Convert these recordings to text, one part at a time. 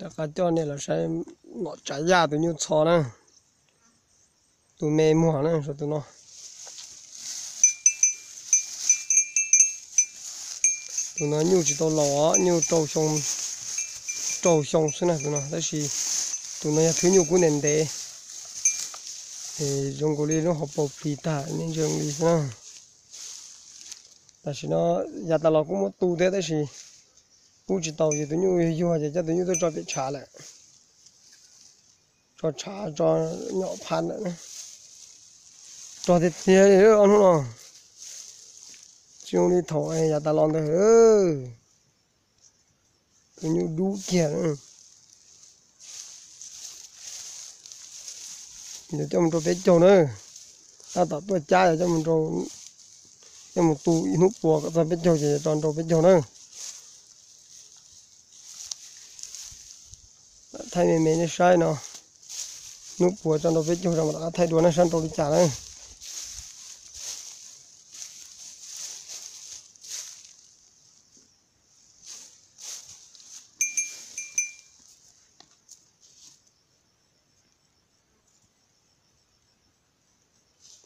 Rov qab coj nej los saib nom tsav yaj tus nyuj txho na. Tus me muag na, tus no. Tus no nyuj tsis tau laus os, nyuj rau xyoo xwb na tus no, tab sis tus no yog thwb nyuj kub ntev ntev, zoo nkaus li lub hauv paus plis tag, ntsees li xwb na. Tam sim no yav tas los kuj muab tu thiab tab sis pub tsis tau ces tus nyuj yuag yuag ces coj tus nyuj tuaj tso pem tshav lawm. Tso tshav tso nyom phab lawm. Rog tiag tiag li ob hnub no, tsis zoo li thaum yav tas los ntawd. Tus nyuj dub kiag. Yuav coj mus rau peb caug na. Tab tom tuaj cab yuav coj mus rau, coj mus tu ib hnub puas kom txog peb caug ces yuav tso rau peb caug na. Thaij me me nej saib no, hnub puas tso rau peb caug, rov qab thaij dua nej saib rau li cas na.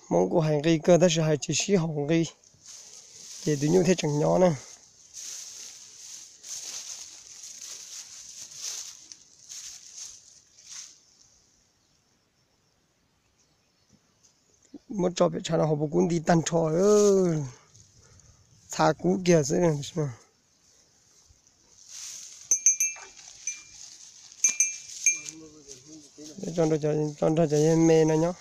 Hmoob kuj hais nqi kawg tab sis hais tsis sib haum nqi, ces tus nyuj thiaj tseem nyob na. Muab tso pem tshav no hauv paus kub nti tag nrho, txhav kub kiag xwb. Tso nrog cov me no nyob.